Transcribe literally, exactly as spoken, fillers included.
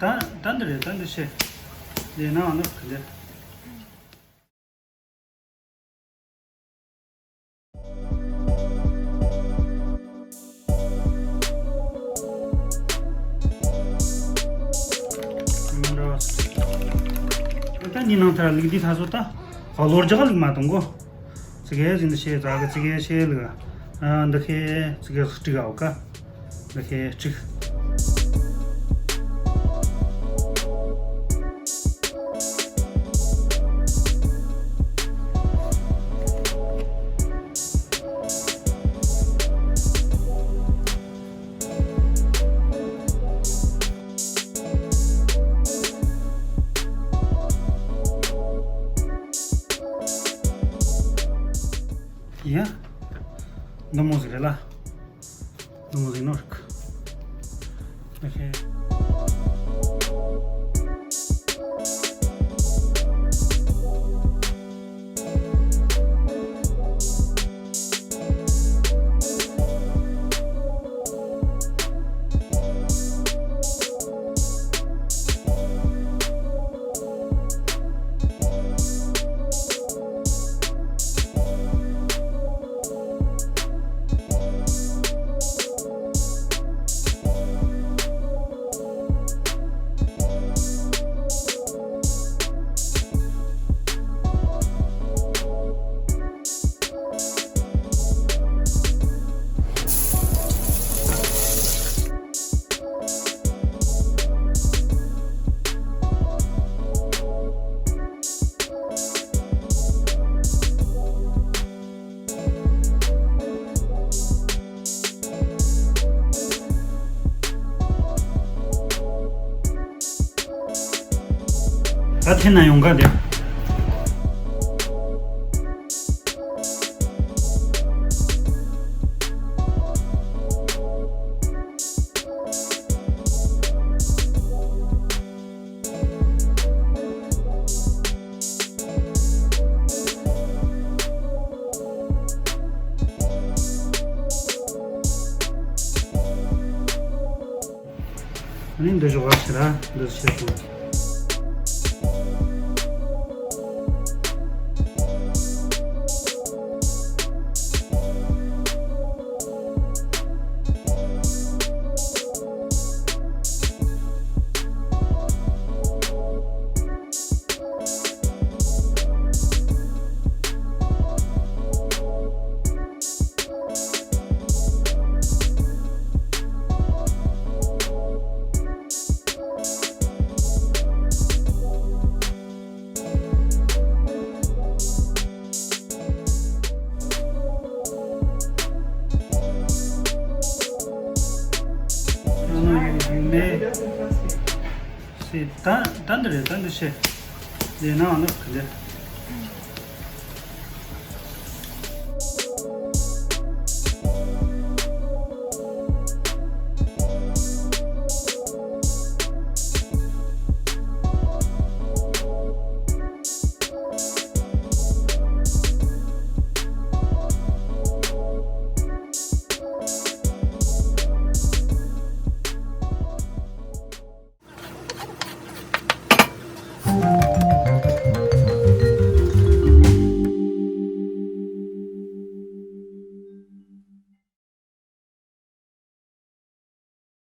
ད་ད་འདི་རེད། ད་འདི་བྱས། ལས་ན་ཨ་ནི་ག་འདི། ད་འདི་ནང་ཐར་ལིག་འདི་ཐ་སོ་ད། ཧ་ལོར་ཇག་ལིག་མ་གཏོང་གོ། ཙི་གེ་ཟིན་ཤེས་ཙ་གི་ཙི་གེ་ཤེས་ལ། ཨ་འདི་ཁེ་ཙི་གེ་སྤྲིག་ཨའོ་ཀ། འདི་ཁེ་སྤྲིག། ཡ། འདི་མོ་ཟིག་རེད་ལ། འདི་མོ་ཟིག་ནོར་གི། ཨོ་ཁེ། ད་འཐེན་ན་ཡོང་ག་དེ། ཨ་ནི་འདི་ཞོག་ག་ཕྱིར་ར་འདི་བྱེད་དགོས། ཡུ་མེ་སི་ད་ད་འདི་རེད། ད་འདི་བྱས། ལས་ན་ཨ་ནི་ག་འདི།